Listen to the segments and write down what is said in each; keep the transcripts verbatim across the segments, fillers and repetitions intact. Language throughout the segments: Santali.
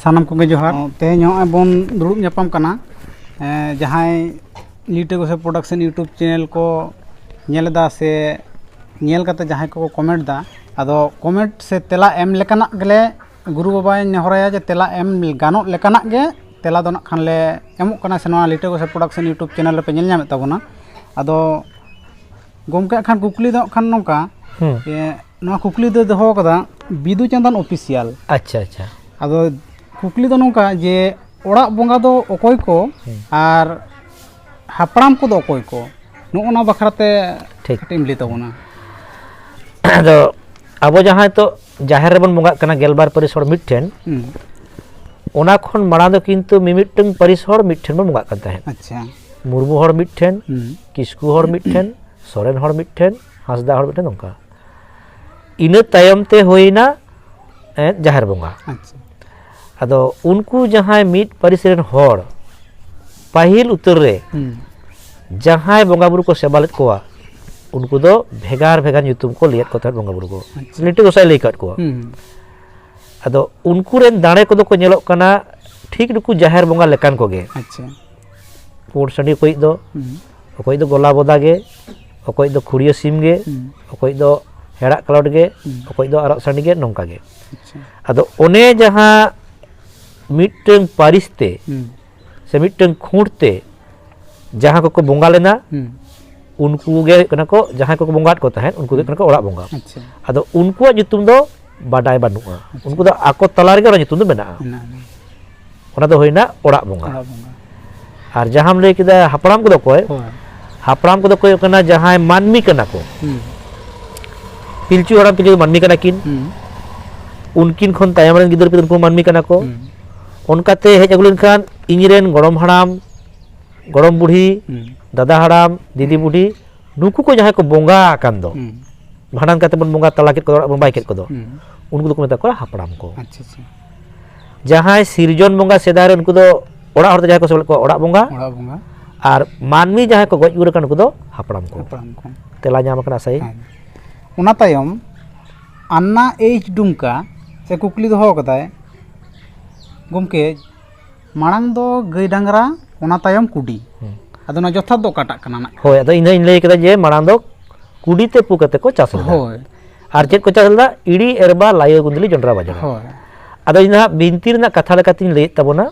ᱥᱟᱱᱟᱢ ᱠᱚᱜᱮ ᱡᱚᱦᱟᱨ᱾ ᱛᱮᱦᱮᱧ ᱱᱚᱜᱼᱚᱭ ᱵᱚᱱ ᱫᱩᱲᱩᱵ ᱧᱟᱯᱟᱢ ᱠᱟᱱᱟ᱾ ᱮᱸ, ᱡᱟᱦᱟᱸᱭ ᱞᱤᱴᱟᱹ ᱜᱚᱸᱥᱟᱭ ᱯᱨᱚᱰᱟᱠᱥᱚᱱ YouTube ᱪᱮᱱᱮᱞ ᱠᱚ ᱧᱮᱞ ᱮᱫᱟ ᱥᱮ ᱧᱮᱞ ᱠᱟᱛᱮ ᱡᱟᱦᱟᱸᱭ ᱠᱚᱠᱚ ᱠᱚᱢᱮᱱᱴ ᱮᱫᱟ, ᱟᱫᱚ ᱠᱚᱢᱮᱱᱴ ᱥᱮ ᱛᱮᱞᱟ ᱮᱢ ᱞᱮᱠᱟᱱᱟᱜ ᱜᱮᱞᱮ ᱜᱩᱨᱩ ᱵᱟᱵᱟᱧ ᱱᱮᱦᱚᱨᱟᱭᱟ ᱡᱮ ᱛᱮᱞᱟ ᱮᱢ ᱜᱟᱱᱚᱜ ᱞᱮᱠᱟᱱᱟᱜ ᱜᱮ ᱛᱮᱞᱟ ᱫᱚ ᱱᱟᱜ ᱠᱷᱟᱱ ᱞᱮ ᱮᱢᱚᱜ ᱠᱟᱱᱟ, ᱥᱮ ᱱᱚᱣᱟ ᱞᱤᱴᱟᱹ ᱜᱚᱸᱥᱟᱭ ᱯᱨᱚᱰᱟᱠᱥᱚᱱ YouTube ᱪᱮᱱᱮᱞ ᱨᱮᱯᱮ ᱧᱮᱞ ᱧᱟᱢᱮᱫ ᱛᱟᱵᱚᱱᱟ᱾ ᱟᱫᱚ ᱜᱚᱢᱠᱮ, ᱦᱟᱸᱜ ᱠᱷᱟᱱ ᱠᱩᱠᱞᱤ ᱫᱚ ᱦᱟᱸᱜ ᱠᱷᱟᱱ ᱱᱚᱝᱠᱟ, ᱦᱩᱸ᱾ ᱡᱮ ᱱᱚᱣᱟ ᱠᱩᱠᱞᱤ ᱫᱚᱭ ᱫᱚᱦᱚ ᱟᱠᱟᱫᱟ ᱵᱤᱫᱩ ᱪᱟᱸᱫᱟᱱ ᱚᱯᱷᱤᱥᱤᱭᱟᱞ᱾ ᱟᱪᱪᱷᱟ, ᱟᱪᱪᱷᱟ᱾ ᱟᱫᱚ ᱠᱩᱠᱞᱤ ᱫᱚ ᱱᱚᱝᱠᱟ ᱡᱮ ᱚᱲᱟᱜ ᱵᱚᱸᱜᱟ ᱫᱚ ᱚᱠᱚᱭ ᱠᱚ ᱦᱩᱸ᱾ ᱟᱨ ᱦᱟᱯᱲᱟᱢ ᱠᱚᱫᱚ ᱚᱠᱚᱭ ᱠᱚ? ᱱᱚᱜᱼᱚ ᱱᱚᱣᱟ ᱵᱟᱠᱷᱨᱟ ᱛᱮ ᱴᱷᱤᱠ᱾ ᱠᱟᱹᱴᱤᱡ ᱮᱢ ᱞᱟᱹᱭ ᱛᱟᱵᱚᱱᱟ᱾ ᱟᱫᱚ ᱟᱵᱚ ᱡᱟᱦᱟᱸᱭ ᱛᱚ ᱡᱟᱦᱮᱨ ᱨᱮᱵᱚᱱ ᱵᱚᱸᱜᱟᱜ ᱠᱟᱱᱟ ᱜᱮᱞᱵᱟᱨ ᱯᱟᱹᱨᱤᱥ ᱦᱚᱲ ᱢᱤᱫ ᱴᱷᱮᱱ, ᱦᱩᱸ᱾ ᱚᱱᱟ ᱠᱷᱚᱱ ᱢᱟᱲᱟᱝ ᱫᱚ ᱠᱤᱱᱛᱩ ᱢᱤᱢᱤᱫᱴᱟᱝ ᱯᱟᱹᱨᱤᱥ ᱦᱚᱲ ᱢᱤᱫ ᱴᱷᱮᱱ ᱵᱚᱱ ᱵᱚᱸᱜᱟᱜ ᱠᱟᱱ ᱛᱟᱦᱮᱸᱫ᱾ ᱟᱪᱪᱷᱟ᱾ ᱢᱩᱨᱢᱩ ᱦᱚᱲ ᱢᱤᱫ ᱴᱷᱮᱱ, ᱦᱩᱸ᱾ ᱠᱤᱥᱠᱩ ᱦᱚᱲ ᱢᱤᱫ ᱴᱷᱮᱱ, ᱥᱚᱨᱮᱱ ᱦᱚᱲ ᱢᱤᱫ ᱴᱷᱮᱱ, ᱦᱟᱸᱥᱫᱟ ᱦᱚᱲ ᱢᱤᱫ ᱴᱷᱮᱱ, ᱱᱚᱝᱠᱟ᱾ ᱤᱱᱟᱹ ᱛᱟᱭᱚᱢ ᱛᱮ ᱦᱩᱭᱱᱟ, ᱮᱸ, ᱡᱟᱦᱮᱨ ᱵᱚᱸᱜᱟ᱾ ᱟᱪᱪᱷᱟ᱾ ᱟᱫᱚ ᱩᱱᱠᱩ ᱡᱟᱦᱟᱸᱭ ᱢᱤᱫ ᱯᱟᱹᱨᱤᱥ ᱨᱮᱱ ᱦᱚᱲ ᱯᱟᱹᱦᱤᱞ ᱩᱛᱟᱹᱨ ᱨᱮ ᱦᱩᱸ᱾ ᱡᱟᱦᱟᱸᱭ ᱵᱚᱸᱜᱟ ᱵᱩᱨᱩ ᱠᱚ ᱥᱮᱵᱟ ᱞᱮᱫ ᱠᱚᱣᱟ, ᱩᱱᱠᱩ ᱫᱚ ᱵᱷᱮᱜᱟᱨ ᱵᱷᱮᱜᱟᱨ ᱧᱩᱛᱩᱢ ᱠᱚ ᱞᱟᱹᱭᱟᱫ ᱠᱚ ᱛᱟᱦᱮᱸᱫ ᱵᱚᱸᱜᱟ ᱵᱩᱨᱩ ᱠᱚ᱾ ᱟᱪᱪᱷᱟ᱾ ᱞᱤᱴᱟᱹ ᱜᱚᱸᱥᱟᱭ ᱞᱟᱹᱭ ᱟᱠᱟᱫ ᱠᱚᱣᱟ᱾ ᱦᱩᱸ᱾ ᱟᱫᱚ ᱩᱱᱠᱩ ᱨᱮᱱ ᱫᱟᱲᱮ ᱠᱚᱫᱚ ᱠᱚ ᱧᱮᱞᱚᱜ ᱠᱟᱱᱟ ᱴᱷᱤᱠ ᱱᱩᱠᱩ ᱡᱟᱦᱮᱨ ᱵᱚᱸᱜᱟ ᱞᱮᱠᱟᱱ ᱠᱚᱜᱮ᱾ ᱟᱪᱪᱷᱟ᱾ ᱯᱩᱸᱰ ᱥᱟᱺᱰᱤ ᱚᱠᱚᱭᱤᱡ ᱫᱚ, ᱦᱩᱸ᱾ ᱚᱠᱚᱭᱤᱡ ᱫᱚ ᱜᱚᱞᱟ ᱵᱚᱫᱟ ᱜᱮ, ᱚᱠᱚᱭᱤᱡ ᱫᱚ ᱠᱷᱩᱲᱭᱟᱹ ᱥᱤᱢ ᱜᱮ, ᱦᱩᱸ᱾ ᱚᱠᱚᱭᱤᱡ ᱫᱚ ᱦᱮᱲᱟᱜ ᱠᱟᱞᱚᱴ ᱜᱮ, ᱦᱩᱸ᱾ ᱚᱠᱚᱭᱤᱡ ᱫᱚ ᱟᱨᱟᱜ ᱥᱟᱺᱰᱤ ᱜᱮ, ᱱᱚᱝᱠᱟ ᱜᱮ᱾ ᱟᱪᱪᱷᱟ᱾ ᱟᱫᱚ ᱚᱱᱮ ᱡᱟᱦᱟᱸ ᱢᱤᱫᱴᱟᱝ ᱯᱟᱹᱨᱤᱥ ᱛᱮ ᱦᱩᱸ᱾ ᱥᱮ ᱢᱤᱫᱴᱟᱝ ᱠᱷᱩᱸᱴ ᱛᱮ ᱡᱟᱦᱟᱸ ᱠᱚᱠᱚ ᱵᱚᱸᱜᱟ ᱞᱮᱱᱟ, ᱦᱩᱸ᱾ ᱩᱱᱠᱩ ᱜᱮ ᱦᱩᱭᱩᱜ ᱠᱟᱱᱟ ᱠᱚ, ᱡᱟᱦᱟᱸᱭ ᱠᱚᱠᱚ ᱵᱚᱸᱜᱟᱣᱟᱫ ᱠᱚ ᱛᱟᱦᱮᱸᱫ, ᱩᱱᱠᱩ ᱜᱮ ᱦᱩᱭᱩᱜ ᱠᱟᱱᱟ ᱠᱚ ᱚᱲᱟᱜ ᱵᱚᱸᱜᱟ᱾ ᱟᱪᱪᱷᱟ᱾ ᱟᱫᱚ ᱩᱱᱠᱩᱣᱟᱜ ᱧᱩᱛᱩᱢ ᱫᱚ ᱵᱟᱰᱟᱭ ᱵᱟᱹᱱᱩᱜᱼᱟ᱾ ᱟᱪᱪᱷᱟ᱾ ᱩᱱᱠᱩ ᱫᱚ ᱟᱠᱚ ᱛᱟᱞᱟ ᱨᱮᱜᱮ ᱚᱱᱟ ᱧᱩᱛᱩᱢ ᱫᱚ ᱢᱮᱱᱟᱜᱼᱟ᱾ ᱢᱮᱱᱟᱜᱼᱟ᱾ ᱚᱱᱟ ᱫᱚ ᱦᱩᱭᱱᱟ ᱚᱲᱟᱜ ᱵᱚᱸᱜᱟ᱾ ᱚᱲᱟᱜ ᱵᱚᱸᱜᱟ᱾ ᱟᱨ ᱡᱟᱦᱟᱸᱢ ᱞᱟᱹᱭ ᱠᱮᱫᱟ ᱦᱟᱯᱲᱟᱢ ᱠᱚᱫᱚ ᱚᱠᱚᱭ? ᱦᱳᱭ᱾ ᱦᱟᱯᱲᱟᱢ ᱠᱚᱫᱚ ᱠᱚ ᱦᱩᱭᱩᱜ ᱠᱟᱱᱟ ᱡᱟᱦᱟᱸᱭ ᱢᱟᱹᱱᱢᱤ ᱠᱟᱱᱟ ᱠᱚ᱾ ᱦᱩᱸ᱾ ᱯᱤᱞᱪᱩ ᱦᱟᱲᱟᱢ ᱯᱤᱞᱪᱩ ᱢᱟᱹᱱᱢᱤ ᱠᱟᱱᱟ ᱠᱤᱱ᱾ ᱦᱩᱸ᱾ ᱩᱱᱠᱤᱱ ᱠᱷᱚᱱ ᱛᱟᱭᱚᱢ ᱨᱮᱱ ᱜᱤᱫᱟᱹᱨ ᱯᱤᱫᱟᱹᱨ ᱩᱱᱠᱩ ᱢᱟᱹᱱᱢᱤ ᱠᱟᱱᱟ ᱠᱚ᱾ ᱦᱩᱸ᱾ ᱚᱱᱠᱟᱛᱮ ᱦᱮᱡ ᱟᱹᱜᱩ ᱞᱮᱱᱠᱷᱟᱱ ᱤᱧ ᱨᱮᱱ ᱜᱚᱲᱚᱢ ᱦᱟᱲᱟᱢ, ᱜᱚᱲᱚᱢ ᱵᱩᱲᱦᱤ, ᱦᱩᱸ᱾ ᱫᱟᱫᱟ ᱦᱟᱲᱟᱢ, ᱫᱤᱫᱤ ᱦᱩᱸ᱾ ᱵᱩᱰᱷᱤ, ᱱᱩᱠᱩ ᱠᱚ ᱡᱟᱦᱟᱸᱭ ᱠᱚ ᱵᱚᱸᱜᱟ ᱟᱠᱟᱱ ᱫᱚ, ᱦᱩᱸ᱾ ᱵᱷᱟᱸᱰᱟᱱ ᱠᱟᱛᱮ ᱵᱚᱱ ᱵᱚᱸᱜᱟ ᱛᱟᱞᱟ ᱠᱮᱫ ᱠᱚᱣᱟ, ᱚᱲᱟᱜ ᱵᱚᱱ ᱵᱟᱭ ᱠᱮᱫ ᱠᱚᱫᱚ, ᱦᱩᱸ᱾ ᱩᱱᱠᱩ ᱫᱚᱠᱚ ᱢᱮᱛᱟ ᱠᱚᱣᱟ ᱦᱟᱯᱲᱟᱢ ᱠᱚ᱾ ᱟᱪᱪᱷᱟ, ᱟᱪᱪᱷᱟ᱾ ᱡᱟᱦᱟᱸᱭ ᱥᱤᱨᱡᱚᱱ ᱵᱚᱸᱜᱟ ᱥᱮᱫᱟᱭ ᱨᱮ, ᱩᱱᱠᱩ ᱫᱚ ᱚᱲᱟᱜ ᱦᱚᱲ ᱫᱚ ᱡᱟᱦᱟᱸᱭ ᱠᱚ ᱥᱮᱵᱟ ᱞᱮᱫ ᱠᱚᱣᱟ, ᱚᱲᱟᱜ ᱵᱚᱸᱜᱟ᱾ ᱚᱲᱟᱜ ᱵᱚᱸᱜᱟ᱾ ᱟᱨ ᱢᱟᱹᱱᱢᱤ ᱡᱟᱦᱟᱸᱭ ᱠᱚ ᱜᱚᱡ ᱜᱩᱨ ᱟᱠᱟᱱ, ᱩᱱᱠᱩ ᱫᱚ ᱦᱟᱯᱲᱟᱢ ᱠᱚ᱾ ᱦᱟᱯᱲᱟᱢ ᱠᱚ᱾ ᱛᱮᱞᱟ ᱧᱟᱢ ᱟᱠᱟᱱᱟ ᱟᱥᱟᱭᱟᱹᱧ᱾ ᱦᱮᱸ᱾ ᱚᱱᱟ ᱛᱟᱭᱚᱢ ᱟᱱᱱᱟ ᱮᱭᱤᱪ ᱰᱩᱢᱠᱟ ᱥᱮ ᱠᱩᱠᱞᱤ ᱫᱚᱦᱚ ᱠᱟᱫᱟᱭ, ᱜᱚᱢᱠᱮ, ᱢᱟᱲᱟᱝ ᱫᱚ ᱜᱟᱹᱭ ᱰᱟᱝᱨᱟ, ᱚᱱᱟ ᱛᱟᱭᱚᱢ ᱠᱩᱰᱤ᱾ ᱦᱩᱸ᱾ ᱟᱫᱚ ᱚᱱᱟ ᱡᱚᱛᱷᱟᱛ ᱫᱚ ᱚᱠᱟᱴᱟᱜ ᱠᱟᱱᱟ ᱱᱟᱜ? ᱦᱳᱭ, ᱟᱫᱚ ᱤᱧ ᱫᱚᱧ ᱞᱟᱹᱭ ᱠᱮᱫᱟ ᱡᱮ ᱢᱟᱲᱟᱝ ᱫᱚ ᱠᱩᱰᱤ ᱛᱮ ᱯᱩ ᱠᱟᱛᱮ ᱠᱚ ᱪᱟᱥ ᱞᱮᱫᱟ᱾ ᱦᱳᱭ᱾ ᱟᱨ ᱪᱮᱫ ᱠᱚ ᱪᱟᱥ ᱞᱮᱫᱟ? ᱤᱲᱤ, ᱮᱨᱵᱟ, ᱞᱟᱭᱟᱹ, ᱜᱩᱸᱫᱽᱞᱤ, ᱡᱚᱱᱰᱨᱟ, ᱵᱟᱡᱽᱲᱟ᱾ ᱦᱳᱭ᱾ ᱟᱫᱚ ᱤᱧ ᱫᱚ ᱦᱟᱸᱜ ᱵᱤᱱᱛᱤ ᱨᱮᱱᱟᱜ ᱠᱟᱛᱷᱟ ᱞᱮᱠᱟᱛᱤᱧ ᱞᱟᱹᱭᱮᱫ ᱛᱟᱵᱚᱱᱟ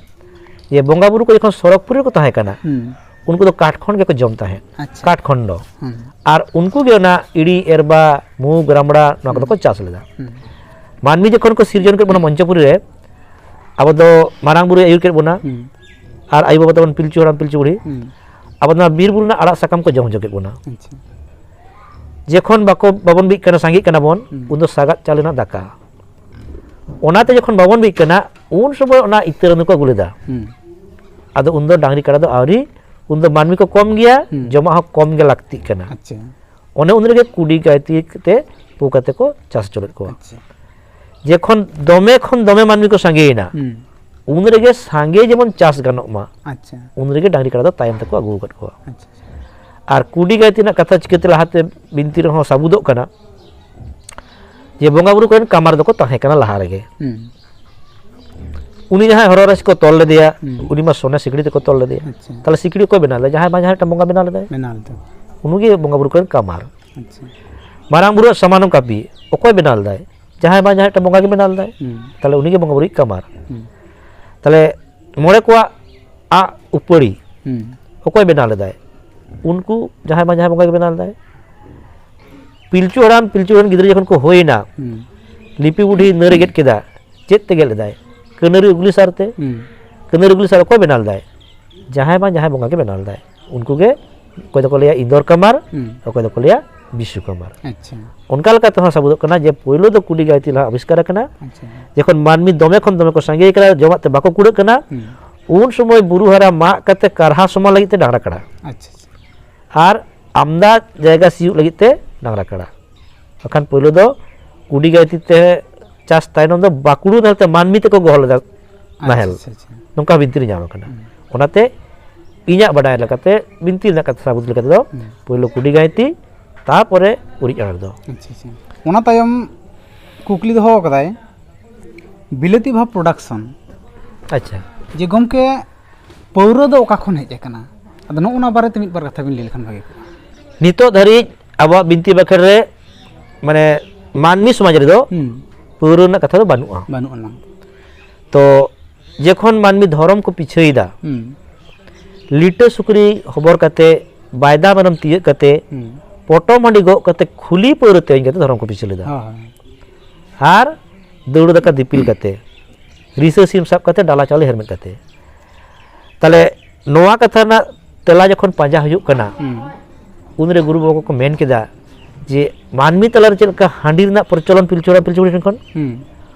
ᱡᱮ ᱵᱚᱸᱜᱟ ᱵᱩᱨᱩ ᱠᱚ ᱡᱚᱠᱷᱚᱱ ᱥᱚᱨᱚᱜᱽᱯᱩᱨᱤ ᱨᱮᱠᱚ ᱛᱟᱦᱮᱸ ᱠᱟᱱᱟ, ᱦᱩᱸ᱾ ᱩᱱᱠᱩ ᱫᱚ ᱠᱟᱴ ᱠᱷᱚᱱ ᱜᱮᱠᱚ ᱡᱚᱢ ᱛᱟᱦᱮᱸᱫ᱾ ᱟᱪᱪᱷᱟ᱾ ᱠᱟᱴ ᱠᱷᱚᱱᱰᱚ᱾ ᱦᱩᱸ᱾ ᱟᱨ ᱩᱱᱠᱩ ᱜᱮ ᱚᱱᱟ ᱤᱲᱤ, ᱮᱨᱵᱟ, ᱢᱩᱜᱽ, ᱨᱟᱢᱲᱟ, ᱱᱚᱣᱟ ᱠᱚᱫᱚ ᱠᱚ ᱪᱟᱥ ᱞᱮᱫᱟ᱾ ᱦᱩᱸ᱾ ᱢᱟᱹᱱᱢᱤ ᱡᱚᱠᱷᱚᱱ ᱠᱚ ᱥᱤᱨᱡᱚᱱ ᱠᱮᱫ ᱵᱚᱱᱟ ᱢᱚᱧᱪᱚᱯᱩᱨᱤ ᱨᱮ, ᱟᱵᱚ ᱫᱚ ᱢᱟᱨᱟᱝ ᱵᱩᱨᱩᱭ ᱟᱹᱭᱩᱨ ᱠᱮᱫ ᱵᱚᱱᱟ᱾ ᱦᱩᱸ᱾ ᱟᱨ ᱟᱭᱳ ᱵᱟᱵᱟ ᱛᱟᱵᱚᱱ ᱯᱤᱞᱪᱩ ᱦᱟᱲᱟᱢ ᱯᱤᱞᱪᱩ ᱵᱩᱲᱦᱤ, ᱦᱩᱸ᱾ ᱟᱵᱚ ᱫᱚ ᱱᱚᱣᱟ ᱵᱤᱨ ᱵᱩᱨᱩ ᱨᱮᱱᱟᱜ ᱟᱲᱟᱜ ᱥᱟᱠᱟᱢ ᱠᱚ ᱡᱚᱢ ᱦᱚᱪᱚ ᱠᱮᱫ ᱵᱚᱱᱟ᱾ ᱟᱪᱪᱷᱟ᱾ ᱡᱚᱠᱷᱚᱱ ᱵᱟᱠᱚ, ᱵᱟᱵᱚᱱ ᱵᱤᱜ ᱠᱟᱱᱟ, ᱥᱟᱸᱜᱮᱜ ᱠᱟᱱᱟ ᱵᱚᱱ, ᱦᱩᱸ᱾ ᱩᱱ ᱫᱚ ᱥᱟᱜᱟᱫ ᱪᱟᱣᱞᱮ ᱨᱮᱱᱟᱜ ᱫᱟᱠᱟ᱾ ᱚᱱᱟᱛᱮ ᱡᱚᱠᱷᱚᱱ ᱵᱟᱵᱚᱱ ᱵᱤᱜ ᱠᱟᱱᱟ, ᱩᱱ ᱥᱚᱢᱚᱭ ᱚᱱᱟ ᱤᱛᱟᱹ ᱨᱟᱹᱱᱩ ᱠᱚ ᱟᱹᱜᱩ ᱞᱮᱫᱟ᱾ ᱦᱩᱸ᱾ ᱟᱫᱚ ᱩᱱᱫᱚ ᱰᱟᱝᱨᱤ ᱠᱟᱰᱟ ᱫᱚ ᱟᱹᱣᱨᱤ, ᱩᱱᱫᱚ ᱢᱟᱹᱱᱢᱤ ᱠᱚ ᱠᱚᱢ ᱜᱮᱭᱟ, ᱦᱩᱸ᱾ ᱡᱚᱢᱟᱜ ᱦᱚᱸ ᱠᱚᱢ ᱜᱮ ᱞᱟᱹᱠᱛᱤᱜ ᱠᱟᱱᱟ᱾ ᱟᱪᱪᱷᱟ᱾ ᱚᱱᱮ ᱩᱱ ᱨᱮᱜᱮ ᱠᱩᱰᱤ ᱜᱟᱭᱛᱤ ᱠᱟᱛᱮ ᱯᱩ ᱠᱟᱛᱮ ᱠᱚ ᱪᱟᱥ ᱦᱚᱪᱚ ᱞᱮᱫ ᱠᱚᱣᱟ᱾ ᱟᱪᱪᱷᱟ᱾ ᱡᱚᱠᱷᱚᱱ ᱫᱚᱢᱮ ᱠᱷᱚᱱ ᱫᱚᱢᱮ ᱢᱟᱹᱱᱢᱤ ᱠᱚ ᱥᱟᱸᱜᱮᱭᱮᱱᱟ, ᱦᱩᱸ᱾ ᱩᱱ ᱨᱮᱜᱮ ᱥᱟᱸᱜᱮ ᱡᱮᱢᱚᱱ ᱪᱟᱥ ᱜᱟᱱᱚᱜ ᱢᱟ, ᱟᱪᱪᱷᱟ᱾ ᱩᱱ ᱨᱮᱜᱮ ᱰᱟᱝᱨᱤ ᱠᱟᱰᱟ ᱫᱚ ᱛᱟᱭᱚᱢ ᱛᱮᱠᱚ ᱟᱹᱜᱩ ᱟᱠᱟᱫ ᱠᱚᱣᱟ᱾ ᱟᱪᱪᱷᱟ᱾ ᱟᱨ ᱠᱩᱰᱤ ᱜᱟᱭᱛᱤ ᱨᱮᱱᱟᱜ ᱠᱟᱛᱷᱟ ᱪᱤᱠᱟᱹᱛᱮ ᱞᱟᱦᱟᱛᱮ ᱵᱤᱱᱛᱤ ᱨᱮᱦᱚᱸ ᱥᱟᱹᱵᱩᱫᱚᱜ ᱠᱟᱱᱟ ᱡᱮ ᱵᱚᱸᱜᱟ ᱵᱩᱨᱩ ᱠᱚᱨᱮᱱ ᱠᱟᱢᱟᱨ ᱫᱚᱠᱚ ᱛᱟᱦᱮᱸ ᱠᱟᱱᱟ ᱞᱟᱦᱟ ᱨᱮᱜᱮ᱾ ᱦᱩᱸ᱾ ᱩᱱᱤ ᱡᱟᱦᱟᱸᱭ ᱦᱚᱨᱚᱜ ᱨᱮ ᱠᱚ ᱛᱚᱞ ᱞᱮᱫᱮᱭᱟ, ᱦᱩᱸ᱾ ᱩᱱᱤ ᱢᱟ ᱥᱚᱱᱟ ᱥᱤᱠᱲᱤ ᱛᱮᱠᱚ ᱛᱚᱞ ᱞᱮᱫᱮᱭᱟ᱾ ᱟᱪᱪᱷᱟ᱾ ᱛᱟᱦᱚᱞᱮ ᱥᱤᱠᱲᱤ ᱚᱠᱚᱭ ᱵᱮᱱᱟᱣ ᱞᱮᱫᱟ? ᱡᱟᱦᱟᱸᱭ ᱵᱟᱝ ᱡᱟᱦᱟᱸᱭ ᱢᱤᱫᱴᱟᱝ ᱵᱚᱸᱜᱟ ᱵᱮᱱᱟᱣ ᱞᱮᱫᱟᱭ᱾ ᱵᱮᱱᱟᱣ ᱞᱮᱫᱟ᱾ ᱩᱱᱤᱜᱮ ᱵᱚᱸᱜᱟ ᱵᱩᱨᱩ ᱠᱚᱨᱮᱱ ᱠᱟᱢᱟᱨ᱾ ᱟᱪᱪᱷᱟ᱾ ᱢᱟᱨᱟᱝ ᱵᱩᱨᱩᱣᱟᱜ ᱥᱟᱢᱟᱱᱚᱢ ᱠᱟᱹᱯᱤ ᱚᱠᱚᱭ ᱵᱮᱱᱟᱣ ᱞᱮᱫᱟᱭ? ᱡᱟᱦᱟᱸᱭ ᱵᱟᱝ ᱡᱟᱦᱟᱸᱭ ᱢᱤᱫᱴᱟᱝ ᱵᱚᱸᱜᱟ ᱜᱮ ᱵᱮᱱᱟᱣ ᱞᱮᱫᱟᱭ᱾ ᱦᱩᱸ᱾ ᱛᱟᱦᱚᱞᱮ ᱩᱱᱤᱜᱮ ᱵᱚᱸᱜᱟ ᱵᱩᱨᱩᱭᱤᱡ ᱠᱟᱢᱟᱨ᱾ ᱦᱩᱸ᱾ ᱛᱟᱦᱚᱞᱮ ᱢᱚᱬᱮ ᱠᱚᱣᱟᱜ ᱟᱜ ᱩᱯᱟᱹᱲᱤ ᱦᱩᱸ᱾ ᱚᱠᱚᱭ ᱵᱮᱱᱟᱣ ᱞᱮᱫᱟᱭ? ᱩᱱᱠᱩ ᱡᱟᱦᱟᱸᱭ ᱵᱟᱝ ᱡᱟᱦᱟᱸᱭ ᱵᱚᱸᱜᱟ ᱜᱮ ᱵᱮᱱᱟᱣ ᱞᱮᱫᱟᱭ᱾ ᱯᱤᱞᱪᱩ ᱦᱟᱲᱟᱢ ᱯᱤᱞᱪᱩ ᱨᱮᱱ ᱜᱤᱫᱽᱨᱟᱹ ᱡᱚᱠᱷᱚᱱ ᱠᱚ ᱦᱩᱭᱮᱱᱟ, ᱦᱩᱸ᱾ ᱞᱤᱯᱤ ᱵᱩᱰᱷᱤ ᱱᱟᱹᱨᱮ ᱜᱮᱫ ᱠᱮᱫᱟ, ᱪᱮᱫ ᱛᱮ ᱜᱮᱫ ᱞᱮᱫᱟᱭ? ᱠᱟᱹᱱᱟᱹᱨᱤ ᱩᱜᱽᱞᱤ ᱥᱟᱨ ᱛᱮ᱾ ᱦᱩᱸ᱾ ᱠᱟᱹᱱᱟᱹᱨᱤ ᱩᱜᱽᱞᱤ ᱥᱟᱨ ᱚᱠᱚᱭ ᱵᱮᱱᱟᱣ ᱞᱮᱫᱟᱭ? ᱡᱟᱦᱟᱸᱭ ᱵᱟᱝ ᱡᱟᱦᱟᱸᱭ ᱵᱚᱸᱜᱟ ᱜᱮ ᱵᱮᱱᱟᱣ ᱞᱮᱫᱟᱭ᱾ ᱩᱱᱠᱩ ᱜᱮ ᱚᱠᱚᱭ ᱫᱚᱠᱚ ᱞᱟᱹᱭᱟ ᱤᱱᱫᱚᱨ ᱠᱟᱢᱟᱨ, ᱦᱩᱸ᱾ ᱚᱠᱚᱭ ᱫᱚᱠᱚ ᱞᱟᱹᱭᱟ ᱵᱤᱥᱩ ᱠᱟᱢᱟᱨ᱾ ᱟᱪᱪᱷᱟ᱾ ᱚᱱᱠᱟ ᱞᱮᱠᱟ ᱛᱮᱦᱚᱸ ᱥᱟᱵᱩᱫᱚᱜ ᱠᱟᱱᱟ ᱡᱮ ᱯᱳᱭᱞᱳ ᱫᱚ ᱠᱩᱰᱤ ᱜᱟᱭᱛᱤ ᱞᱟᱦᱟ ᱟᱵᱤᱥᱠᱟᱨ ᱟᱠᱟᱱᱟ᱾ ᱟᱪᱪᱷᱟ᱾ ᱡᱚᱠᱷᱚᱱ ᱢᱟᱹᱱᱢᱤ ᱫᱚᱢᱮ ᱠᱷᱚᱱ ᱫᱚᱢᱮ ᱠᱚ ᱥᱟᱸᱜᱮ ᱠᱟᱱᱟ, ᱡᱚᱢᱟᱜ ᱛᱮ ᱵᱟᱠᱚ ᱠᱩᱲᱟᱹᱜ ᱠᱟᱱᱟ, ᱦᱩᱸ᱾ ᱩᱱ ᱥᱚᱢᱚᱭ ᱵᱩᱨᱩ ᱦᱟᱨᱟ ᱢᱟᱜ ᱠᱟᱛᱮ ᱠᱟᱨᱦᱟ ᱥᱚᱢᱟᱱ ᱞᱟᱹᱜᱤᱫ ᱛᱮ ᱰᱟᱝᱨᱟ ᱠᱟᱲᱟ᱾ ᱟᱪᱪᱷᱟ᱾ ᱟᱨ ᱟᱢᱫᱟ ᱡᱟᱭᱜᱟ ᱥᱤᱭᱳᱜ ᱞᱟᱹᱜᱤᱫ ᱛᱮ ᱰᱟᱝᱨᱟ ᱠᱟᱲᱟ᱾ ᱵᱟᱠᱷᱟᱱ ᱯᱳᱭᱞᱳ ᱫᱚ ᱠᱩᱰᱤ ᱜᱟᱭᱛᱤ ᱛᱮ ᱪᱟᱥ ᱛᱟᱭᱱᱚᱢ ᱫᱚ ᱵᱟᱠᱩᱲᱩ ᱱᱟᱦᱮᱞ ᱛᱮ ᱢᱟᱹᱱᱢᱤ ᱛᱮᱠᱚ ᱜᱚᱦᱚ ᱞᱮᱫᱟ ᱱᱟᱦᱮᱞ᱾ ᱟᱪᱪᱷᱟ, ᱟᱪᱪᱷᱟ᱾ ᱱᱚᱝᱠᱟ ᱵᱤᱱᱛᱤ ᱨᱮ ᱧᱟᱢ ᱟᱠᱟᱱᱟ᱾ ᱦᱩᱸ᱾ ᱚᱱᱟᱛᱮ ᱤᱧᱟᱹᱜ ᱵᱟᱰᱟᱭ ᱞᱮᱠᱟᱛᱮ ᱵᱤᱱᱛᱤ ᱨᱮᱱᱟᱜ ᱠᱟᱛᱷᱟ ᱥᱟᱵᱩᱫ ᱞᱮᱠᱟ ᱛᱮᱫᱚ ᱦᱩᱸ᱾ ᱯᱳᱭᱞᱳ ᱠᱩᱰᱤ ᱜᱟᱭᱛᱤ, ᱛᱟᱨᱯᱚᱨᱮ ᱩᱨᱤᱡ ᱟᱲᱟᱨ ᱫᱚ᱾ ᱟᱪᱪᱷᱟ, ᱟᱪᱪᱷᱟ᱾ ᱚᱱᱟ ᱛᱟᱭᱚᱢ ᱠᱩᱠᱞᱤ ᱫᱚᱦᱚ ᱠᱟᱫᱟᱭ, ᱵᱤᱞᱟᱹᱛᱤ ᱵᱷᱟᱵᱽ ᱯᱨᱚᱰᱟᱠᱥᱚᱱ, ᱟᱪᱪᱷᱟ᱾ ᱡᱮ ᱜᱚᱢᱠᱮ, ᱯᱟᱹᱣᱨᱟᱹ ᱫᱚ ᱚᱠᱟ ᱠᱷᱚᱱ ᱦᱮᱡ ᱟᱠᱟᱱᱟ? ᱟᱫᱚ ᱱᱚᱜᱼᱚ ᱱᱚᱣᱟ ᱵᱟᱨᱮᱛᱮ ᱢᱤᱫ ᱵᱟᱨ ᱠᱟᱛᱷᱟ ᱵᱤᱱ ᱞᱟᱹᱭ ᱞᱮᱠᱷᱟᱱ ᱵᱷᱟᱜᱮ ᱠᱚᱜᱼᱟ᱾ ᱱᱤᱛᱚᱜ ᱫᱷᱟᱹᱨᱤᱡ ᱟᱵᱚᱣᱟᱜ ᱵᱤᱱᱛᱤ ᱵᱟᱠᱷᱮᱲ ᱨᱮ, ᱢᱟᱱᱮ, ᱢᱟᱹᱱᱢᱤ ᱥᱚᱢᱟᱡᱽ ᱨᱮᱫᱚ ᱦᱩᱸ᱾ ᱯᱟᱹᱣᱨᱟᱹ ᱨᱮᱱᱟᱜ ᱠᱟᱛᱷᱟ ᱫᱚ ᱵᱟᱹᱱᱩᱜᱼᱟ᱾ ᱵᱟᱹᱱᱩᱜ ᱟᱱᱟᱝ᱾ ᱛᱚ ᱡᱚᱠᱷᱚᱱ ᱢᱟᱹᱱᱢᱤ ᱫᱷᱚᱨᱚᱢ ᱠᱚ ᱯᱤᱪᱷᱟᱹᱭᱮᱫᱟ, ᱦᱩᱸ᱾ ᱞᱤᱴᱟᱹ ᱥᱩᱠᱨᱤ ᱦᱚᱵᱚᱨ ᱠᱟᱛᱮ, ᱵᱟᱭᱫᱟ ᱢᱮᱨᱚᱢ ᱛᱤᱭᱟᱹᱜ ᱠᱟᱛᱮ, ᱦᱩᱸ᱾ ᱯᱚᱴᱚᱢ ᱦᱟᱺᱰᱤ ᱜᱚᱜ ᱠᱟᱛᱮ, ᱠᱷᱩᱞᱤ ᱯᱟᱹᱣᱨᱟᱹ ᱛᱮᱧ ᱠᱟᱛᱮ ᱫᱷᱚᱨᱚᱢ ᱠᱚ ᱯᱤᱪᱷᱟᱹ ᱞᱮᱫᱟ᱾ ᱦᱳᱭ᱾ ᱟᱨ ᱫᱟᱹᱣᱲᱟᱹ ᱫᱟᱠᱟ ᱫᱤᱯᱤᱞ ᱠᱟᱛᱮ, ᱨᱤᱥᱟᱹ ᱥᱤᱢ ᱥᱟᱵ ᱠᱟᱛᱮ, ᱰᱟᱞᱟ ᱪᱟᱣᱞᱮ ᱦᱮᱨᱢᱮᱫ ᱠᱟᱛᱮ᱾ ᱛᱟᱦᱞᱮ ᱱᱚᱣᱟ ᱠᱟᱛᱷᱟ ᱨᱮᱱᱟᱜ ᱛᱮᱞᱟ ᱡᱚᱠᱷᱚᱱ ᱯᱟᱸᱡᱟ ᱦᱩᱭᱩᱜ ᱠᱟᱱᱟ, ᱦᱩᱸ᱾ ᱩᱱᱨᱮ ᱜᱩᱨᱩ ᱵᱟᱵᱟ ᱠᱚᱠᱚ ᱢᱮᱱ ᱠᱮᱫᱟ ᱡᱮ ᱢᱟᱹᱱᱢᱤ ᱛᱟᱞᱟᱨᱮ ᱪᱮᱫ ᱞᱮᱠᱟ ᱦᱟᱺᱰᱤ ᱨᱮᱱᱟᱜ ᱯᱨᱚᱪᱚᱞᱚᱱ ᱯᱤᱞᱪᱩ ᱦᱟᱲᱟᱢ ᱯᱤᱞᱪᱩ ᱵᱩᱲᱦᱤ ᱴᱷᱮᱱ ᱠᱷᱚᱱ, ᱦᱩᱸ᱾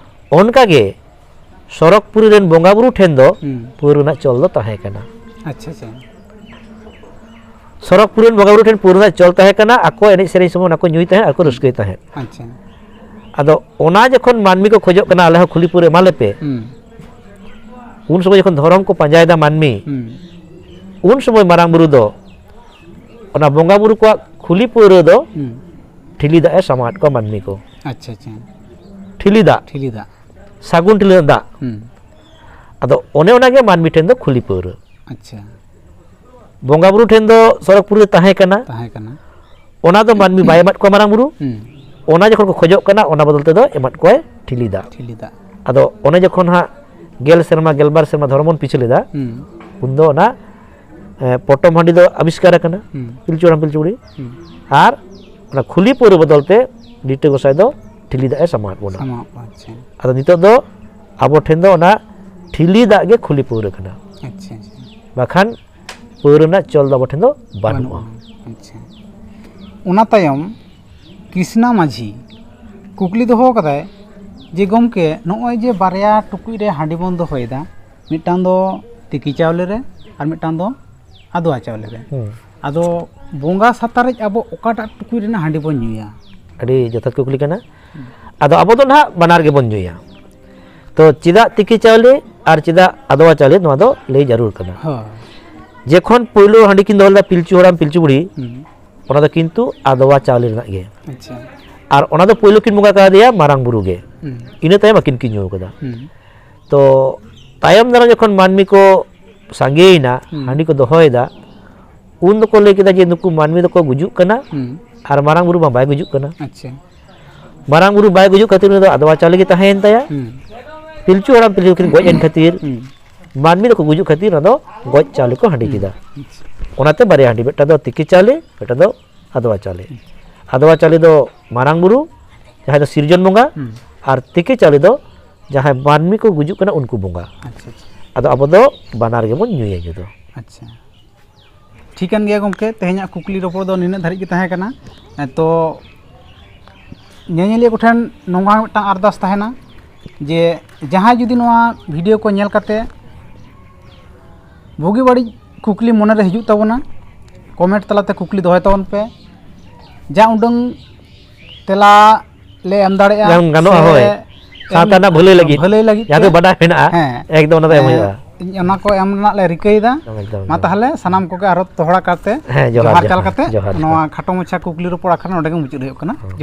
ᱚᱱᱠᱟᱜᱮ ᱥᱚᱨᱚᱜᱽᱯᱩᱨᱤ ᱨᱮᱱ ᱵᱚᱸᱜᱟ ᱵᱩᱨᱩ ᱴᱷᱮᱱ ᱫᱚ ᱦᱩᱸ᱾ ᱯᱟᱹᱣᱨᱟᱹ ᱨᱮᱱᱟᱜ ᱪᱚᱞ ᱫᱚ ᱛᱟᱦᱮᱸ ᱠᱟᱱᱟ᱾ ᱟᱪᱪᱷᱟ, ᱟᱪᱪᱷᱟ᱾ ᱥᱚᱨᱚᱜᱽᱯᱩᱨᱤ ᱨᱮᱱ ᱵᱚᱸᱜᱟ ᱵᱩᱨᱩ ᱴᱷᱮᱱ ᱯᱟᱹᱣᱨᱟᱹ ᱨᱮᱱᱟᱜ ᱪᱚᱞ ᱛᱟᱦᱮᱸ ᱠᱟᱱᱟ, ᱟᱠᱚ ᱮᱱᱮᱡ ᱥᱮᱨᱮᱧ ᱥᱚᱢᱚᱭ ᱚᱱᱟ ᱠᱚ ᱧᱩᱭ ᱛᱟᱦᱮᱸᱫ ᱟᱨ ᱠᱚ ᱨᱟᱹᱥᱠᱟᱹᱭ ᱛᱟᱦᱮᱸᱫ᱾ ᱟᱪᱪᱷᱟ᱾ ᱟᱫᱚ ᱚᱱᱟ ᱡᱚᱠᱷᱚᱱ ᱢᱟᱹᱱᱢᱤ ᱠᱚ ᱠᱷᱚᱡᱚᱜ ᱠᱟᱱᱟ, "ᱟᱞᱮ ᱦᱚᱸ ᱠᱷᱩᱞᱤ ᱯᱟᱹᱣᱨᱟᱹ ᱮᱢᱟ ᱞᱮᱯᱮ", ᱦᱩᱸ᱾ ᱩᱱ ᱥᱚᱢᱚᱭ ᱡᱚᱠᱷᱚᱱ ᱫᱷᱚᱨᱚᱢ ᱠᱚ ᱯᱟᱸᱡᱟᱭᱮᱫᱟ ᱢᱟᱹᱱᱢᱤ, ᱦᱩᱸ᱾ ᱩᱱ ᱥᱚᱢᱚᱭ ᱢᱟᱨᱟᱝ ᱵᱩᱨᱩ ᱫᱚ ᱚᱱᱟ ᱵᱚᱸᱜᱟ ᱵᱩᱨᱩ ᱠᱚᱣᱟᱜ ᱠᱷᱩᱞᱤ ᱯᱟᱹᱣᱨᱟᱹ ᱫᱚ ᱦᱩᱸ᱾ ᱴᱷᱤᱞᱤ ᱫᱟᱜ ᱮ ᱥᱟᱢᱟᱣᱟᱫ ᱠᱚᱣᱟ ᱢᱟᱹᱱᱢᱤ ᱠᱚ᱾ ᱟᱪᱪᱷᱟ, ᱟᱪᱪᱷᱟ᱾ ᱴᱷᱤᱞᱤ ᱫᱟᱜ, ᱴᱷᱤᱞᱤ ᱫᱟᱜ᱾ ᱥᱟᱹᱜᱩᱱ ᱴᱷᱤᱞᱤ ᱫᱟᱜ᱾ ᱦᱩᱸ᱾ ᱟᱫᱚ ᱚᱱᱮ ᱚᱱᱟᱜᱮ ᱢᱟᱹᱱᱢᱤ ᱴᱷᱮᱱ ᱫᱚ ᱠᱷᱩᱞᱤ ᱯᱟᱹᱣᱨᱟᱹ᱾ ᱟᱪᱪᱷᱟ᱾ ᱵᱚᱸᱜᱟ ᱵᱩᱨᱩ ᱴᱷᱮᱱ ᱫᱚ ᱥᱚᱨᱚᱜᱽᱯᱩᱨᱤ ᱨᱮ ᱛᱟᱦᱮᱸ ᱠᱟᱱᱟ, ᱛᱟᱦᱮᱸ ᱠᱟᱱᱟ᱾ ᱚᱱᱟ ᱫᱚ ᱢᱟᱹᱱᱢᱤ ᱵᱟᱭ ᱮᱢᱟᱫ ᱠᱚᱣᱟ ᱢᱟᱨᱟᱝ ᱵᱩᱨᱩ᱾ ᱦᱩᱸ᱾ ᱚᱱᱟ ᱡᱚᱠᱷᱚᱱ ᱠᱚ ᱠᱷᱚᱡᱚᱜ ᱠᱟᱱᱟ, ᱚᱱᱟ ᱵᱚᱫᱚᱞ ᱛᱮᱫᱚ ᱮᱢᱟᱫ ᱠᱚᱣᱟᱭ ᱴᱷᱤᱞᱤ ᱫᱟᱜ᱾ ᱴᱷᱤᱞᱤ ᱫᱟᱜ᱾ ᱟᱫᱚ ᱚᱱᱮ ᱡᱚᱠᱷᱚᱱ ᱦᱟᱸᱜ ᱜᱮᱞ ᱥᱮᱨᱢᱟ, ᱜᱮᱞᱵᱟᱨ ᱥᱮᱨᱢᱟ ᱫᱷᱚᱨᱚᱢ ᱵᱚᱱ ᱯᱤᱪᱷᱟᱹ ᱞᱮᱫᱟ, ᱦᱩᱸ᱾ ᱩᱱᱫᱚ ᱚᱱᱟ, ᱮ, ᱯᱚᱴᱚᱢ ᱦᱟᱺᱰᱤ ᱫᱚ ᱟᱵᱤᱥᱠᱟᱨ ᱟᱠᱟᱱᱟ ᱦᱩᱸ᱾ ᱯᱤᱞᱪᱩ ᱦᱟᱲᱟᱢ ᱯᱤᱞᱪᱩ ᱵᱩᱲᱦᱤ᱾ ᱦᱩᱸ᱾ ᱟᱨ ᱚᱱᱟ ᱠᱷᱩᱞᱤ ᱯᱟᱹᱣᱨᱟᱹ ᱵᱚᱫᱚᱞ ᱛᱮ ᱞᱤᱴᱟᱹ ᱜᱚᱸᱥᱟᱭ ᱫᱚ ᱴᱷᱤᱞᱤ ᱫᱟᱜ ᱮ ᱥᱟᱢᱟᱣᱟᱫ ᱵᱚᱱᱟ᱾ ᱥᱟᱢᱟᱣᱟᱫ ᱵᱚᱱᱟ, ᱟᱪᱪᱷᱟ᱾ ᱟᱫᱚ ᱱᱤᱛᱚᱜ ᱫᱚ ᱟᱵᱚ ᱴᱷᱮᱱ ᱫᱚ ᱚᱱᱟ ᱴᱷᱤᱞᱤ ᱫᱟᱜ ᱜᱮ ᱠᱷᱩᱞᱤ ᱯᱟᱹᱣᱨᱟᱹ ᱠᱟᱱᱟ, ᱟᱪᱪᱷᱟ, ᱟᱪᱪᱷᱟ᱾ ᱵᱟᱠᱷᱟᱱ ᱯᱟᱹᱣᱨᱟᱹ ᱨᱮᱱᱟᱜ ᱪᱚᱞ ᱫᱚ ᱟᱵᱚ ᱴᱷᱮᱱ ᱫᱚ ᱵᱟᱹᱱᱩᱜᱼᱟ᱾ ᱟᱪᱪᱷᱟ᱾ ᱚᱱᱟ ᱛᱟᱭᱚᱢ ᱠᱨᱤᱥᱱᱟ ᱢᱟᱹᱡᱷᱤ ᱠᱩᱠᱞᱤ ᱫᱚᱦᱚ ᱠᱟᱫᱟᱭ ᱡᱮ, "ᱜᱚᱢᱠᱮ, ᱱᱚᱜᱼᱚᱭ ᱡᱮ ᱵᱟᱨᱭᱟ ᱴᱩᱠᱩᱡ ᱨᱮ ᱦᱟᱺᱰᱤ ᱵᱚᱱ ᱫᱚᱦᱚᱭᱮᱫᱟ, ᱢᱤᱫᱴᱟᱝ ᱫᱚ ᱛᱤᱠᱤ ᱪᱟᱣᱞᱮ ᱨᱮ ᱟᱨ ᱢᱤᱫᱴᱟᱝ ᱫᱚ ᱟᱫᱽᱣᱟ ᱪᱟᱣᱞᱮ ᱨᱮ, ᱦᱩᱸ᱾ ᱟᱫᱚ ᱵᱚᱸᱜᱟ ᱥᱟᱛᱟᱨᱮᱡ ᱟᱵᱚ ᱚᱠᱟᱴᱟᱜ ᱴᱩᱠᱩᱡ ᱨᱮᱱᱟᱜ ᱦᱟᱺᱰᱤ ᱵᱚᱱ ᱧᱩᱭᱟ?" ᱟᱹᱰᱤ ᱡᱚᱛᱷᱟᱛ ᱠᱩᱠᱞᱤ ᱠᱟᱱᱟ᱾ ᱟᱫᱚ ᱟᱵᱚ ᱫᱚ ᱱᱟᱦᱟᱜ ᱵᱟᱱᱟᱨ ᱜᱮᱵᱚᱱ ᱧᱩᱭᱟ᱾ ᱛᱚ ᱪᱮᱫᱟᱜ ᱛᱤᱠᱤ ᱪᱟᱣᱞᱮ ᱟᱨ ᱪᱮᱫᱟᱜ ᱟᱫᱽᱣᱟ ᱪᱟᱣᱞᱮ, ᱱᱚᱣᱟ ᱫᱚ ᱞᱟᱹᱭ ᱡᱟᱹᱨᱩᱲ ᱠᱟᱱᱟ᱾ ᱦᱳᱭ᱾ ᱡᱚᱠᱷᱚᱱ ᱯᱳᱭᱞᱳ ᱦᱟᱺᱰᱤ ᱠᱤᱱ ᱫᱚᱦᱚ ᱞᱮᱫᱟ ᱯᱤᱞᱪᱩ ᱦᱟᱲᱟᱢ ᱯᱤᱞᱪᱩ ᱵᱩᱲᱦᱤ, ᱦᱩᱸ᱾ ᱚᱱᱟ ᱫᱚ ᱠᱤᱱᱛᱩ ᱟᱫᱽᱣᱟ ᱪᱟᱣᱞᱮ ᱨᱮᱱᱟᱜ ᱜᱮ᱾ ᱟᱪᱪᱷᱟ᱾ ᱟᱨ ᱚᱱᱟ ᱫᱚ ᱯᱳᱭᱞᱳ ᱠᱤᱱ ᱵᱚᱸᱜᱟ ᱠᱟᱫᱮᱭᱟ ᱢᱟᱨᱟᱝ ᱵᱩᱨᱩ ᱜᱮ᱾ ᱦᱩᱸ᱾ ᱤᱱᱟᱹ ᱛᱟᱭᱚᱢ ᱟᱹᱠᱤᱱ ᱠᱤᱱ ᱧᱩ ᱠᱟᱫᱟ᱾ ᱦᱩᱸ᱾ ᱛᱚ ᱛᱟᱭᱚᱢ ᱫᱟᱨᱟᱢ ᱡᱚᱠᱷᱚᱱ ᱢᱟᱹᱱᱢᱤ ᱠᱚ ᱥᱟᱸᱜᱮᱭᱮᱱᱟ, ᱦᱩᱸ᱾ ᱦᱟᱺᱰᱤ ᱠᱚ ᱫᱚᱦᱚᱭᱮᱫᱟ, ᱩᱱ ᱫᱚᱠᱚ ᱞᱟᱹᱭ ᱠᱮᱫᱟ ᱡᱮ ᱱᱩᱠᱩ ᱢᱟᱹᱱᱢᱤ ᱫᱚᱠᱚ ᱜᱩᱡᱩᱜ ᱠᱟᱱᱟ ᱦᱩᱸ᱾ ᱟᱨ ᱢᱟᱨᱟᱝ ᱵᱩᱨᱩ ᱢᱟ ᱵᱟᱭ ᱜᱩᱡᱩᱜ ᱠᱟᱱᱟ᱾ ᱟᱪᱪᱷᱟ᱾ ᱢᱟᱨᱟᱝ ᱵᱩᱨᱩ ᱵᱟᱭ ᱜᱩᱡᱩᱜ ᱠᱷᱟᱹᱛᱤᱨ ᱩᱱᱤ ᱫᱚ ᱟᱫᱣᱟ ᱪᱟᱣᱞᱮ ᱜᱮ ᱛᱟᱦᱮᱸᱭᱮᱱ ᱛᱟᱭᱟ᱾ ᱦᱩᱸ᱾ ᱯᱤᱞᱪᱩ ᱦᱟᱲᱟᱢ ᱯᱤᱞᱪᱩ ᱠᱤᱱ ᱜᱚᱡ ᱮᱱ ᱠᱷᱟᱹᱛᱤᱨ ᱦᱩᱸ᱾ ᱢᱟᱹᱱᱢᱤ ᱫᱚᱠᱚ ᱜᱩᱡᱩᱜ ᱠᱷᱟᱹᱛᱤᱨ ᱚᱱᱟ ᱫᱚ ᱜᱚᱡ ᱪᱟᱣᱞᱮ ᱠᱚ ᱦᱟᱺᱰᱤ ᱦᱩᱸ᱾ ᱠᱮᱫᱟ᱾ ᱟᱪᱪᱷᱟ᱾ ᱚᱱᱟᱛᱮ ᱵᱟᱨᱭᱟ ᱦᱟᱺᱰᱤ, ᱢᱤᱫᱴᱟᱝ ᱫᱚ ᱛᱤᱠᱤ ᱪᱟᱣᱞᱮ, ᱢᱤᱫᱴᱟᱝ ᱫᱚ ᱟᱫᱣᱟ ᱪᱟᱣᱞᱮ᱾ ᱦᱩᱸ᱾ ᱟᱫᱣᱟ ᱪᱟᱣᱞᱮ ᱫᱚ ᱢᱟᱨᱟᱝ ᱵᱩᱨᱩ, ᱡᱟᱦᱟᱸᱭ ᱫᱚ ᱥᱤᱨᱡᱚᱱ ᱵᱚᱸᱜᱟ, ᱦᱩᱸ᱾ ᱟᱨ ᱛᱤᱠᱤ ᱪᱟᱣᱞᱮ ᱫᱚ ᱡᱟᱦᱟᱸᱭ ᱢᱟᱹᱱᱢᱤ ᱠᱚ ᱜᱩᱡᱩᱜ ᱠᱟᱱᱟ ᱩᱱᱠᱩ ᱵᱚᱸᱜᱟ᱾ ᱟᱪᱪᱷᱟ, ᱟᱪᱪᱷᱟ᱾ ᱟᱫᱚ ᱟᱵᱚ ᱫᱚ ᱵᱟᱱᱟᱨ ᱜᱮᱵᱚᱱ ᱧᱩᱭᱟ ᱧᱩ ᱫᱚ᱾ ᱟᱪᱪᱷᱟ᱾ ᱴᱷᱤᱠᱟᱹᱱ ᱜᱮᱭᱟ ᱜᱚᱢᱠᱮ, ᱛᱮᱦᱮᱧᱟᱜ ᱠᱩᱠᱞᱤ ᱨᱚᱯᱚᱲ ᱫᱚ ᱱᱤᱱᱟᱹᱜ ᱫᱷᱟᱹᱨᱤᱡ ᱜᱮ ᱛᱟᱦᱮᱸ ᱠᱟᱱᱟ᱾ ᱮ, ᱛᱚ ᱧᱮᱧᱮᱞᱤᱭᱟᱹ ᱠᱚᱴᱷᱮᱱ ᱱᱚᱣᱟ ᱢᱤᱫᱴᱟᱝ ᱟᱨᱫᱟᱥ ᱛᱟᱦᱮᱱᱟ ᱡᱮ ᱡᱟᱦᱟᱸᱭ ᱡᱩᱫᱤ ᱱᱚᱣᱟ ᱵᱷᱤᱰᱤᱭᱳ ᱠᱚ ᱧᱮᱞ ᱠᱟᱛᱮ ᱵᱩᱜᱤ ᱵᱟᱹᱲᱤᱡ ᱠᱩᱠᱞᱤ ᱢᱚᱱᱮᱨᱮ ᱦᱤᱡᱩᱜ ᱛᱟᱵᱚᱱᱟ, ᱠᱚᱢᱮᱱᱴ ᱛᱟᱞᱟᱛᱮ ᱠᱩᱠᱞᱤ ᱫᱚᱦᱚᱭ ᱛᱟᱵᱚᱱ ᱯᱮ᱾ ᱡᱟ ᱩᱰᱟᱹᱝ ᱛᱮᱞᱟ ᱞᱮ ᱮᱢ ᱫᱟᱲᱮᱭᱟᱜᱼᱟ ᱮᱢ ᱜᱟᱱᱚᱜᱼᱟ, ᱥᱮ ᱦᱳᱭ᱾ ᱮᱢ ᱥᱟᱶᱛᱟ ᱨᱮᱱᱟᱜ ᱵᱷᱟᱹᱞᱟᱹᱭ ᱞᱟᱹᱜᱤᱫ, ᱵᱷᱟᱹᱞᱟᱹᱭ ᱞᱟᱹᱜᱤᱫ ᱡᱟᱦᱟᱸ ᱛᱮ ᱫᱚ ᱵᱟᱰᱟᱭ ᱢᱮᱱᱟᱜᱼᱟ, ᱦᱮᱸ᱾ ᱮᱠᱫᱚᱢ ᱚᱱᱟ ᱫᱚ ᱮᱢ ᱦᱮᱸ, ᱦᱩᱭᱩᱜᱼᱟ᱾ ᱚᱱᱟ ᱠᱚ ᱮᱢ ᱨᱮᱱᱟᱜ ᱞᱮ ᱨᱤᱠᱟᱹᱭᱮᱫᱟ᱾ ᱮᱠᱫᱚᱢ, ᱮᱠᱫᱚᱢ, ᱢᱟ ᱮᱠᱫᱚᱢ᱾ ᱛᱟᱦᱚᱞᱮ ᱥᱟᱱᱟᱢ ᱠᱚᱜᱮ ᱟᱨᱚ ᱫᱚᱦᱲᱟ ᱠᱟᱛᱮ ᱦᱮᱸ, ᱡᱚᱦᱟᱨ, ᱡᱚᱦᱟᱨ ᱡᱚᱦᱟᱨ, ᱠᱟᱞ ᱠᱟᱛᱮ ᱡᱚᱦᱟᱨ, ᱱᱚᱣᱟ ᱡᱚᱦᱟᱨ᱾ ᱠᱷᱟᱴᱚ ᱢᱟᱪᱷᱟ ᱠᱩᱠᱞᱤ ᱨᱚᱯᱚᱲ ᱟᱠᱷᱲᱟ ᱱᱚᱸᱰᱮ ᱜᱮ ᱢᱩᱪᱟᱹᱫ ᱦᱩᱭᱩᱜ ᱠᱟᱱᱟ᱾ ᱦᱮᱸ᱾ ᱡᱚᱦᱟᱨ᱾